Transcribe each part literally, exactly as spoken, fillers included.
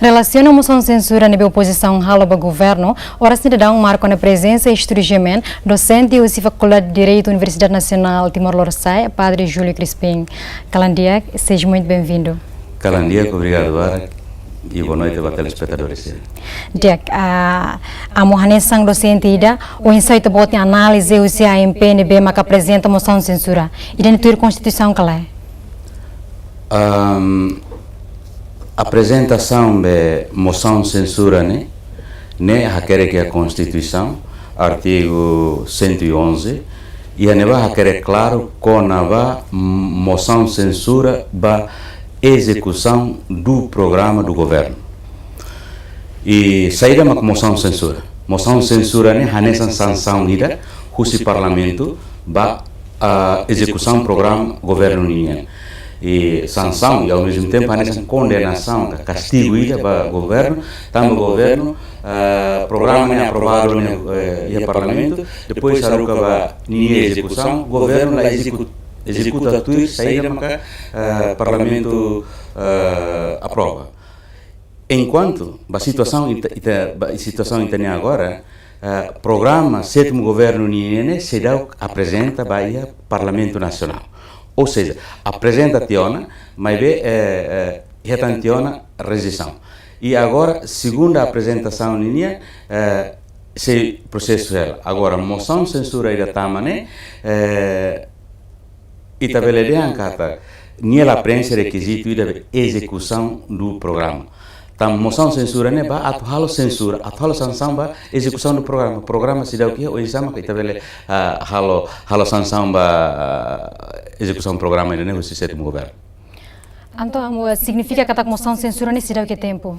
Relasiona mosaun sensura ne'ebé opozisaun halo ba governu, oras ne'e daudaun marka ona prezensa estudju jemen, dosente husi Fakuldade Direitu Universidade Nasionál Timor Lorosa'e, Padre Júlio Crispim. Kalan di'ak, seja muito bem-vindo. Kalan di'ak, obrigadu barak, i boa noite ba telespetadores. Di'ak, ah, amu hanesan dosente ida, oinsá ita-boot nia análize husi A M P ne'ebé maka aprezenta mosaun sensura? Ida-ne'e tuir Konstituisaun ka lae? Ahm, aprezentasaun ba mosaun sensura ne'e, ne'e hakerek iha Konstituisaun, artigu cento e onze, iha ne'ebá hakerek klaru kona-ba mosaun sensura ba ezekusaun do programa do governo. I saida mak mosaun sensura? Mosaun sensura ne'e hanesan sansaun ida husi Parlamentu ba, ah, ezekusaun programa governu nian. I sansaun, i ao mesmo tempo hanesan kondenasaun ka kastigu ida ba governu, tanba governu, ah, programa ne'e aprovadu ne'e, eh, iha Parlamentu, depois haruka ba ninia ezekusaun, governu la ezeku-, ezekuta tuir saida maka, eh, Parlamentu, eh, aprova. Enkuantu, ba situasaun ita, ita, ba situasaun ita-nian agora, eh, programa sétimu governu nian ne'e seidauk aprezenta ba iha Parlamentu Nasionál. Ou seja, aprezenta tiha ona, maibé, eh, eh, hetan tiha ona rejeisaun. I agora, segunda aprezentasaun nian, eh, sei prosesu hela. Agora, mosaun sensura ida tama ne'e, eh, ita bele dehan katak nia la preenxe rekizitu ida ezekusaun do programa. Tanba mosaun sensura ne'e ba atu halo sensura, atu halo sansaun ba ezekusaun do programa. Programa seidauk iha, oinsá maka ita bele, ah, halo, halo sansaun ba, ah, ezekusaun programa ida ne'e husi sétimu governu. Entaun, amu, signifika katak mosaun sensura ne'e seidauk iha tempu?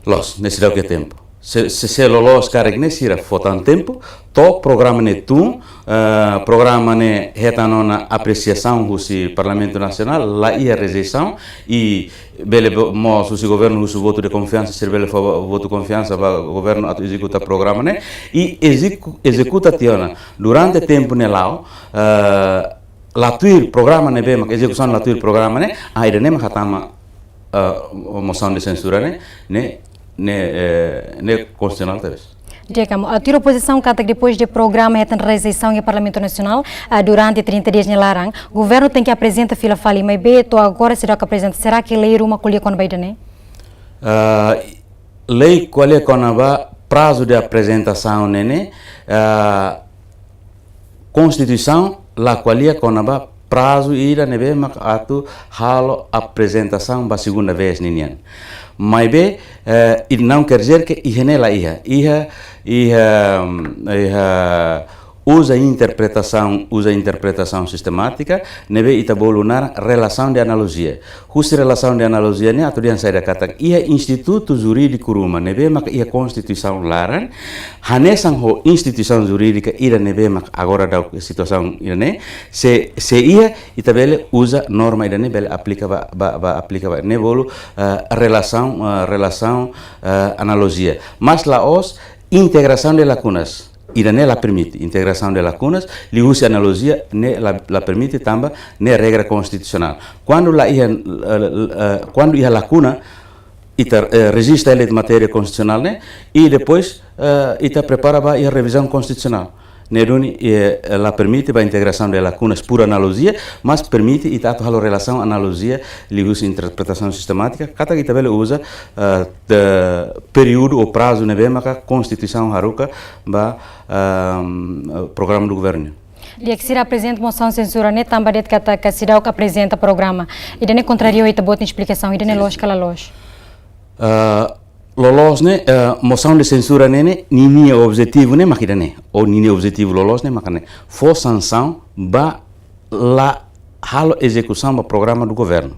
Loos, ne'e seidauk iha tempu. Se, se, se loloos karik ne'e sira fó tan tempu, to'o programa ne'e tun, eh, programa ne'e hetan ona apresiasaun husi Parlamentu Nasionál, la iha rejeisaun, i bele bo-, mós husi governu husu votu de konfiansa, sira bele fó votu konfiansa ba governu atu ezekuta programa ne'e, i ezeku-, ezekuta tiha ona durante tempu ne'e la'o, eh, la tuir programa ne'ebé mak ezekusaun la tuir programa ne'e, ah, ida-ne'e mak hatama, ah, mosaun de sensura ne'e, ne'e, ne'e, eh, ne'e konstitusionál tebes. Di'ak, amu, ah, tuir opozisaun katak depois de programa hetan rejeisaun iha Parlamentu Nasionál, ah, durante trinta dias nia laran, governu tenke aprezenta fila fali, maibé to'o agora seidauk aprezenta. Será que lei ruma ko'alia kona-ba ida-ne'e? Ah, lei ko'alia kona-ba prazu de aprezentasaun ne'e ne'e, ah, Konstituisaun la ko'alia kona-ba prazu ida ne'ebé mak atu halo aprezentasaun ba segunda vez ninian. Maibé, eh, i não quer dizer que iha ne'e la iha. Iha, iha, iha uza interpretasaun, uza interpretasaun sistemátika, ne'ebé ita bolu naran relasaun de analojia. Husi relasaun de analojia ne'e atu dehan saida katak iha institutu jurídiku ruma ne'ebé maka iha Konstituisaun laran, hanesan ho instituisaun jurídika ida ne'ebé maka agora daudaun situasaun ida-ne'e, se, se iha ita bele uza norma ida-ne'e bele aplika ba, ba, ba aplika ba. Ne'e bolu, eh, relasaun, eh, relasaun, eh, analojia. Mas la'ós integrasaun de lakunas. Ida-ne'e la permite, integrasaun de lakunas, liuhusi analojia, ne'e la, la permite tanba ne'e regra konstitusionál. Kuandu la iha, eh, eh, kuandu iha lakuna, ita, eh, rejista hela iha matéria konstitusionál ne'e, i depois, eh, ita prepara ba iha revizaun konstitusionál. Ne'e duni, eh, la permite ba integrasaun de lakunas por analojia, mas permite ita atu halo relasaun analojia liuhusi interpretasaun sistemátika, katak ita bele uza, eh, de períodu ou prazu ne'ebé maka Konstituisaun haruka ba, ehm, programa do governo. Di'ak, sira aprezenta mosaun sensura ne'e tanba de'it katak seidauk aprezenta programa. Ida-ne'e kontraria ho ita-boot nia esplikasaun, ida-ne'e loos ka la loos? Ah, loloos ne'e, ah, mosaun de sensura ne'e ne'e, ninia objetivu ne'e mak ida-ne'e. Ou ninia objetivu loloos ne'e mak ne'e. Fó sansaun ba la halo ezekusaun ba programa do governo.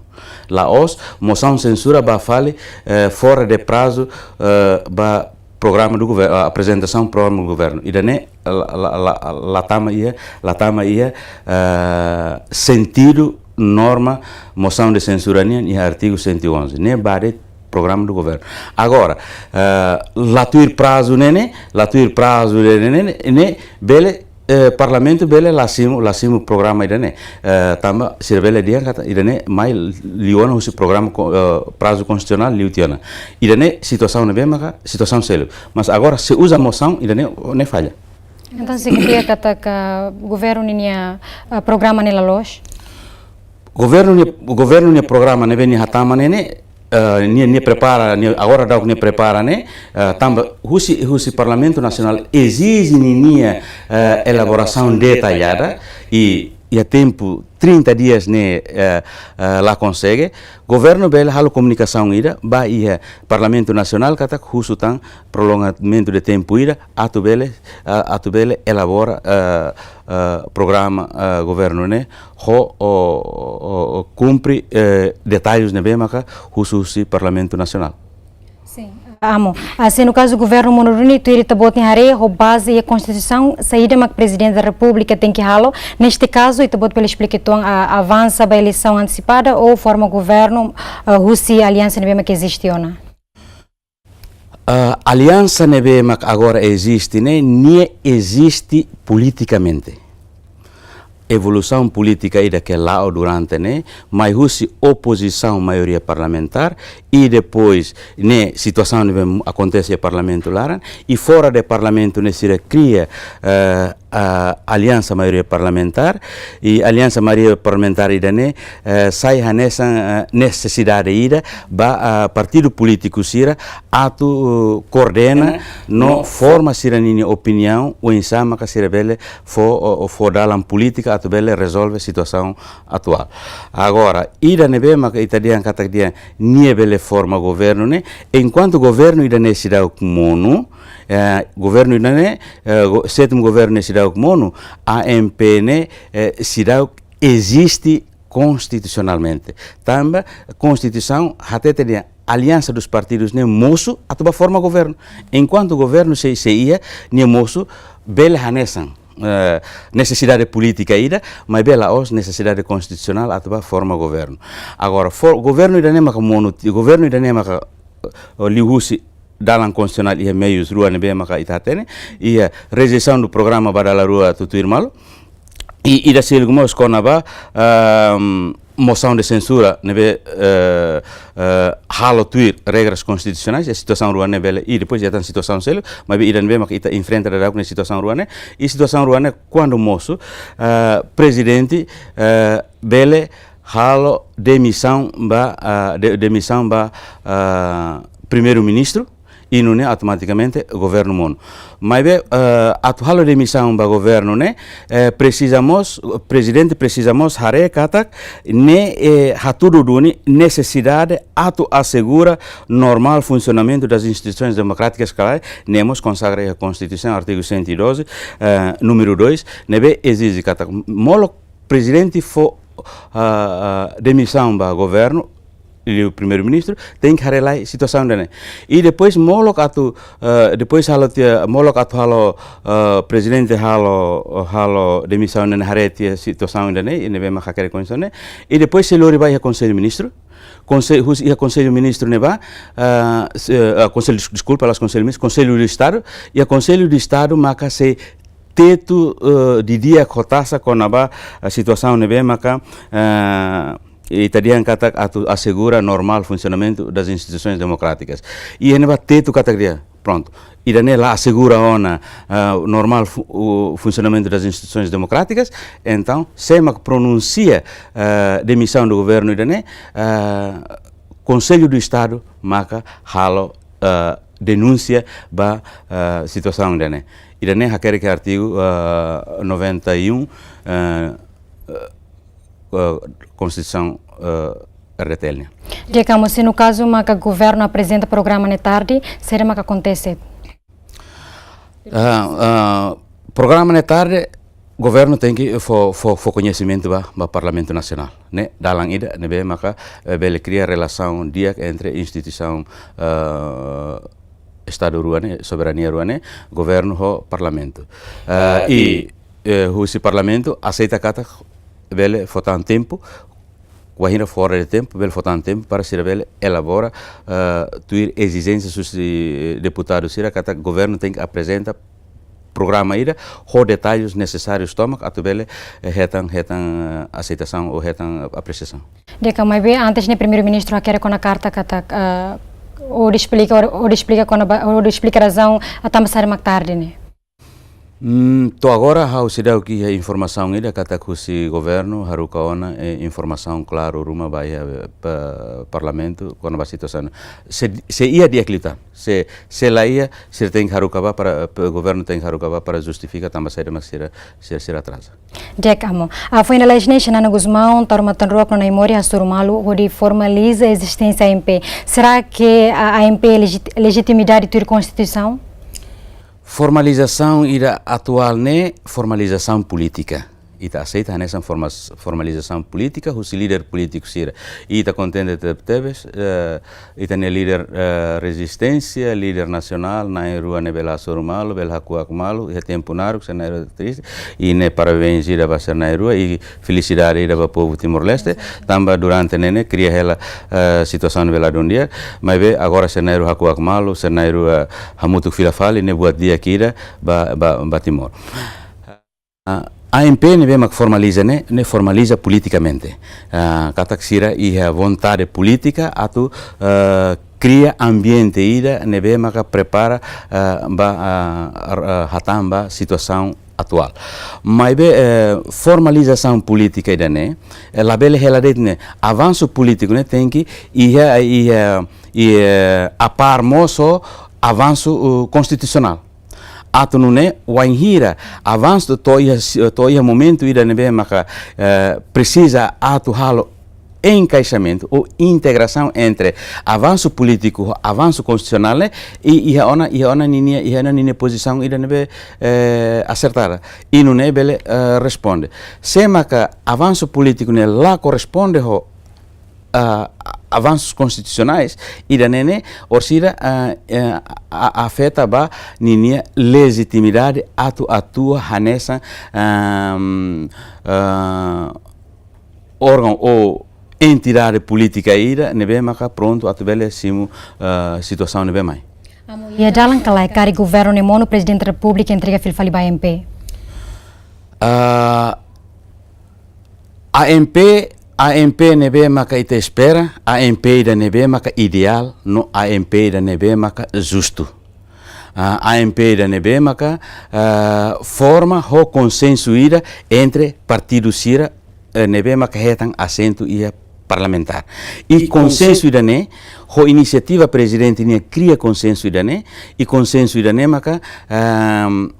La'ós mosaun sensura ba fali, eh, fora de prazu, eh, ba programa do governo, ah, aprezentasaun programa do governo. Ida-ne'e la, la, la, la tama iha, la tama iha, eh, sentidu norma mosaun de sensura nian iha artigu cento e onze. Ne'e ba de'it programa do governo. Agora, eh, la tuir prazu ne'e ne'e, la tuir prazu ne'e ne'e, ne'e bele eh, parlamentu bele la simu, la simu programa ida-ne'e. Eh, tanba sira bele dehan katak ida-ne'e mai liu ona husi programa ko-, eh, prazu konstitusionál liu tiha ona. Ida-ne'e situasaun ne'ebé maka situasaun seluk. Mas agora se uza mosaun ida-ne'e, ne'e falla. Entaun signifika katak governu ninia, eh, programa ne'e la loos? Governu nia, governu nia programa ne'ebé nia hatama ne'e, ne'e, eh, nia, nia prepara, nia agora daudaun nia prepara ne'e, eh, tanba husi, husi Parlamentu Nasionál ezije ninia, eh, elaborasaun detallada i, iha tempu trinta dias ne'e, eh, eh, la konsege. Governu bele halo komunikasaun ida ba iha Parlamentu Nasionál katak husu tan prolongamentu de tempu ida atu bele, eh, atu bele elabora, eh, eh, programa, eh, governu ne'e ho, o, o, o, kumpre, eh, detalles ne'ebé maka husu husi Parlamentu Nasionál. Sin. Amo, ah, se no kazu governu monu duni, tuir ita-boot nia haree, ho baze iha Konstituisaun, saida mak Prezidente da Repúblika tenke halo, neste kazu, ita-boot bele esplika uitoan, ah, avansa ba eleisaun antesipada ou forma governu, ah, husi aliansa ne'ebé mak eziste ona? Ah, aliansa ne'ebé mak agora eziste ne'e, nia eziste politikamente. Evolusaun polítika ida ke la'o durante ne'e, mai husi opozisaun maioria parlamentár, i depois ne'e situasaun ne'ebé akontese iha parlamentu laran, i fora de parlamentu ne'e sira kria, eh, ah, aliansa maioria parlamentár, i aliansa maioria parlamentár ida-ne'e, eh, sai hanesan, eh, nesesidade ida ba, ah, partidu polítiku sira atu, eh, koordena no forma sira-ninia opiniaun, oinsá maka sira bele fó, o, o fó dalan polítika atu bele rezolve situasaun atuál. Agora, ida ne'ebé maka ita dehan katak dehan nia bele forma governu ne'e, enkuantu governu ida-ne'e seidauk monu, eh, governu ida-ne'e, eh, go-, sétimu governu ne'e seidauk monu, A M P ne'e, eh, seidauk eziste konstitusionalmente. Tanba Konstituisaun hatete dehan aliansa dos partidus ne'e mosu atu ba forma governu. Enkuantu governu sei, sei iha, nia mosu bele hanesan, eh, nesesidade polítika ida, maibé la'ós nesesidade konstitusionál atu ba forma governu. Agora, for-, governu ida-ne'e maka monu, governu ida-ne'e maka, eh, liuhusi dalan konstitusionál iha meius rua ne'ebé maka ita hatene, iha rejeisaun do programa ba dala rua tutuir malu, i ida seluk mós kona-ba, ehm, mosaun de sensura ne'ebé, eh, eh, halo tuir regras konstitusionais, iha situasaun rua ne'e bele, i depois iha tan situasaun seluk, maibé ida ne'ebé maka ita enfrenta daudauk ne'e situasaun rua ne'e, i situasaun rua ne'e kuandu mosu, eh, prezidente, eh, bele halo demisaun ba, ah, de-, demisaun ba, ah, primeiru-ministru, i nune'e automatikamente governu monu. Maibé, eh, atu halo demisaun ba governu ne'e, eh, presiza mós, prezidente presiza mós haree katak ne'e, eh, hatudu duni nesesidade atu asegura normál funsionamentu das instituições democráticas, ka lae, ne'e mós konsagra iha Konstituisaun, artigu cento e doze, eh, númeru dois, ne'ebé ezije katak molok prezidente fó, ah, ah, demisaun ba governu, liu primeiru-ministru, tenke haree lai situasaun ida-ne'e. I depois molok atu, ah, depois halo tiha, molok atu halo, ah, prezidente halo, halo demisaun ne'e haree tiha situasaun ida-ne'e, i ne'ebé maka hakerek kondisaun ne'e. I depois sei lori ba iha Konsellu Ministru, konse-, husi iha Konsellu Ministru ne'ebá, ah, se, ah, Konsellu, deskulpa, la'ós Konsellu Ministru, Konsellu do Estadu, iha Konsellu do Estadu maka sei tetu, eh, didi'ak ho tasak kona-ba, eh, situasaun ne'ebé maka, eh, ita dehan katak atu asegura normál funsionamentu das instituições democráticas. I ne'ebá tetu katak dehan, prontu, ida-ne'e la asegura ona, eh, normál fu-, o funsionamentu das instituições democráticas, entaun, sé mak pronunsia, eh, demisaun do governu ida-ne'e, eh, Konsellu do Estadu maka halo, eh, denúnsia ba, eh, situasaun ida-ne'e. Ida-ne'e hakerek iha artigu, eh, noventa e um, eh, eh, eh, Konstituisaun, eh, R D T L nian. Di'ak, amo, se no kazu maka governu aprezenta programa ne'e tarde, saida maka akontese? Ah, ah, programa ne'e tarde, governu tenke fó, fó, fó koñesimentu ba, ba Parlamentu Nasionál, ne'e dalan ida ne'ebé maka, eh, bele kria relasaun di'ak entre instituisaun, eh, Estadu rua ne'e, soberania rua ne'e, governu ho Parlamentu. Eh, i, eh, husi Parlamentu aseita katak bele fó tan tempu, wainhira fora de tempu, bele fó tan tempu para sira bele elabora, eh, tuir ezijénsia husi deputadu sira katak governu tenke aprezenta programa ida ho detalles nesesárius tomak atu bele, eh, hetan, hetan, eh, aseitasaun ou hetan apresiasaun. Di'ak, maibé antes ne'e Primeiru-Ministru hakerek ona karta katak, eh, hodi esplika, hodi esplika kona-ba, hodi esplika razaun, ah, tanba saida mak tarde ne'e. Hmm, to'o agora ha'u seidauk iha informasaun ida katak husi governu haruka ona, eh, informasaun klaru ruma ba iha, eh, pa-, parlamentu kona-ba situasaun. Se, se iha di'ak liután, se, se la iha, sira tenke haruka ba para, eh, governu tenke haruka ba para justifika tanba saida mak sira, sira, sira atraza. Di'ak, Amo. Ah, foin lalais ne'e Xanana Gusmão, Taur Matan Ruak no Naimori hasoru malu hodi formaliza ezisténsia A M P. Será que a, A M P legit-, lejitimidade tuir Konstituisaun? Formalizasaun ida atuál ne'e formalizasaun polítika. Ita aseita hanesan formas-, formalizasaun polítika husi líder polítiku sira. Ita kontente te-, tebes, eh, ita-nia líder, eh, rezisténsia, líder nasionál, na'in-rua ne'ebé la hasoru malu, bele hakuak malu, iha tempu naruk, sira na'in-rua triste, i ne'e parabéns ida ba sira na'in-rua, i felisidade ida ba povu Timor-Leste, tanba durante ne'e ne'e kria hela, eh, situasaun ne'ebé ladún di'ak, maibé agora sira na'in-rua hakuak malu, sira na'in-rua hamutuk fila fali, ne'e buat di'ak ida ba, ba, ba Timor. Ah, A M P ne'ebé mak formaliza ne'e, ne'e formaliza politikamente. Ah, katak sira iha vontade polítika atu, eh, kria ambiente ida ne'ebé maka prepara, eh, ba, ah, ar-, ah, hatán ba situasaun atuál. Maibé, eh, formalizasaun polítika ida-ne'e, eh, labele hela de'it ne'e, avansu polítiku ne'e tenke iha, iha, iha, eh, a par mós ho avansu, uh, konstitusionál. Atu nune'e wainhira avansu to'o iha si-, to'o iha momentu ida ne'ebé maka, eh, presiza atu halo enkaixamentu ou integrasaun entre avansu polítiku ho avansu konstitusionál ne'e, i iha ona, iha ona ninia, iha ona ninia pozisaun ida ne'ebé, eh, asertada. I nune'e bele, eh, responde. Se maka avansu polítiku ne'e la korresponde ho, ah, avansus konstitusionais, ida-ne'e ne'e orsida, ah, eh, a-, afeta ba ninia lejitimidade atu atua hanesan, ehm, ah, órgaun ou entidade polítika ida ne'ebé maka prontu atu bele simu, ah, situasaun ne'ebé mai. Iha dalan ka lae karik governu ne'e monu, Prezidente Repúblika entrega fila fali ba A M P? Ah, A M P, A M P ne'ebé maka ita espera, A M P ida ne'ebé maka ideál, no A M P ida ne'ebé maka justu. Ah, A M P ida ne'ebé maka, ah, forma ho konsensu ida entre partidu sira, eh, ne'ebé maka hetan asentu iha parlamentár. I konsensu ida-ne'e, ho inisiativa prezidente nian kria konsensu ida-ne'e, i konsensu ida-ne'e maka, ehm,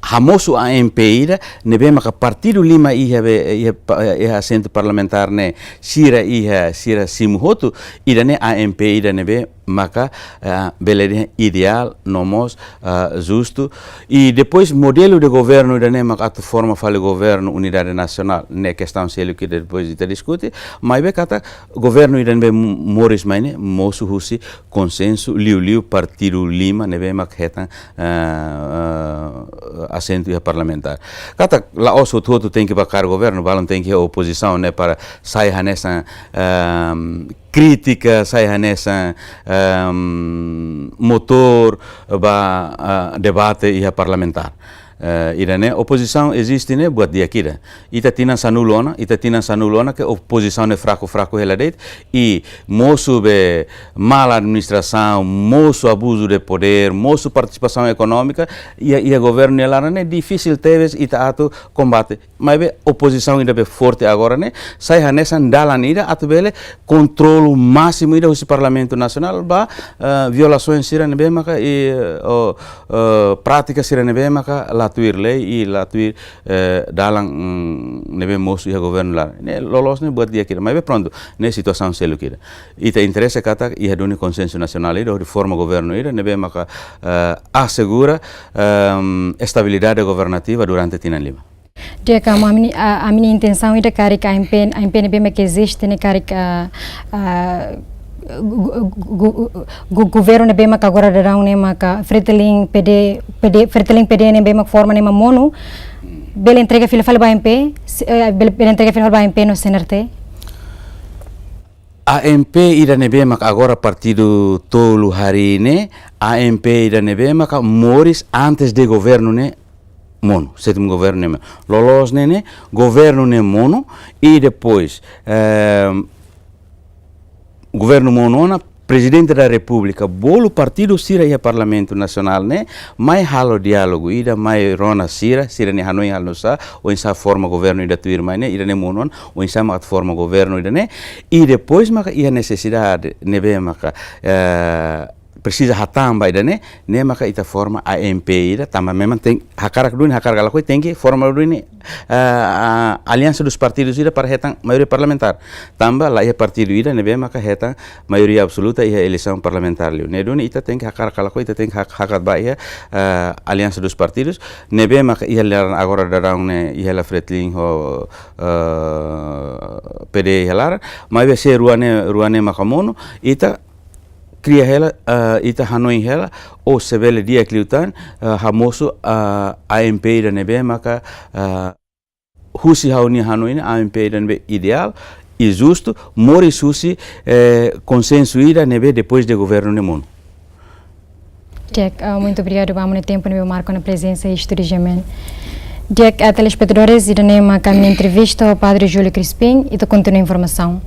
hamosu A M P ida ne'ebé maka partidu lima iha be, iha pa-, iha asentu parlamentár ne'e sira iha, sira simu hotu, ida-ne'e A M P ida ne'ebé maka, ah, bele dehan ideál, no mós, ah, justu. I depois modelu de governu ida-ne'e maka atu forma fali governu unidade nasionál, ne'e kestaun seluk ida depois ita diskute, maibé katak governu ida ne'ebé moris mai ne'e mosu husi konsensu liuliu partidu lima ne'ebé mak hetan, eh, eh, asentu iha parlamentár. Katak la'ós hotu-hotu tenke ba kaer governu, balun tenke iha opozisaun ne'e para sai hanesan, ehm, krítika, sai hanesan, ehm, motór ba, ah, debate iha parlamentár. Eh, ida-ne'e opozisaun eziste ne'e buat di'ak ida. Ita tinan sanulu ona, ita tinan sanulu ona ke opozisaun ne'e fraku, fraku hela de'it, i mosu be mal administrasaun, mosu abuzu de podér, mosu partisipasaun ekonómika, iha, iha governu nia laran ne'e difisil tebes ita atu kombate. Maibé opozisaun ida be forte agora ne'e, sai hanesan dalan ida atu bele kontrolu másimu ida husi Parlamentu Nasionál ba, eh, violasaun sira ne'ebé maka i, eh, o, eh, prátika sira ne'ebé maka la tuir lei i la tuir, eh, dalan, mm, ne'ebé mosu iha governu laran. Ne'e loloos ne'e buat di'ak ida. Maibé prontu, ne'e situasaun seluk ida. Ita interese katak iha duni konsensu nasionál ida, hodi forma governu ida, ne'ebé maka, eh, asegura, ehm, estabilidade governativa durante tinan lima. Di'ak, Amo, ami-nia, a, ami-nia intensaun ida karik A M P, A M P ne'ebé mak eziste ne'e karik, ah, ah, gu-, gu-, gu-, gu-, governu ne'ebé mak agora daudaun ne'e maka Fretilin, P D, P D, Fretilin P D ne'ebé mak forma ne'e mak monu, bele entrega fila fali ba A M P, se, eh, bele, bele entrega fila fali ba A M P no C N R T? A M P ida ne'ebé mak agora partidu tolu harii ne'e, A M P ida ne'ebé maka moris antes de governu ne'e monu, sétimu governu ne'e monu. Loloos ne'e ne'e, governu ne'e monu, i depois, ehm, governu monu ona, Prezidente da Repúblika bolu partidu sira iha Parlamentu Nasionál ne'e, mai halo diálogu ida, mai rona sira, sira-nia hanoin halo nu'usá, oinsá forma governu ida tuirmai ne'e, ida-ne'e monu ona, oinsá mak atu forma governu ida-ne'e, i depois maka iha nesesidade ne'ebé maka, eh, presiza hatán ba ida-ne'e, ne'e maka ita forma A M P ida, tanba memang tenke hakarak duni, hakarak ka lakohi tenke forma duni, ah, ah, aliansa dos partidus ida para hetan maioria parlamentár. Tanba la iha partidu ida ne'ebé maka hetan maioria absoluta iha eleisaun parlamentár liu. Ne'e duni ita tenke hakarak ka lakohi, ita tenke hak-, hakat ba iha, ah, aliansa dos partidus, ne'ebé maka iha laran agora daudaun ne'e iha hela Fretilin ho, ah, P D iha laran, maibé se rua ne'e, rua ne'e maka monu, ita kria hela, ah, ita hanoin hela, ou se bele di'ak liután, ah, hamosu, ah, A M P ida ne'ebé maka, ah, husi ha'u-nia hanoin ne'e A M P ida ne'ebé ideál i justu, moris husi, eh, konsensu ida ne'ebé depois de governu ne'e monu. Di'ak, ah, muito obrigado ba ita-nia tempu ne'ebé marka ona prezensa iha estúdiu G M N. Di'ak, ah, telespetadores, ida-ne'e maka ami-nia entrevista ho Padre Júlio Crispim, ita kontinua informasaun.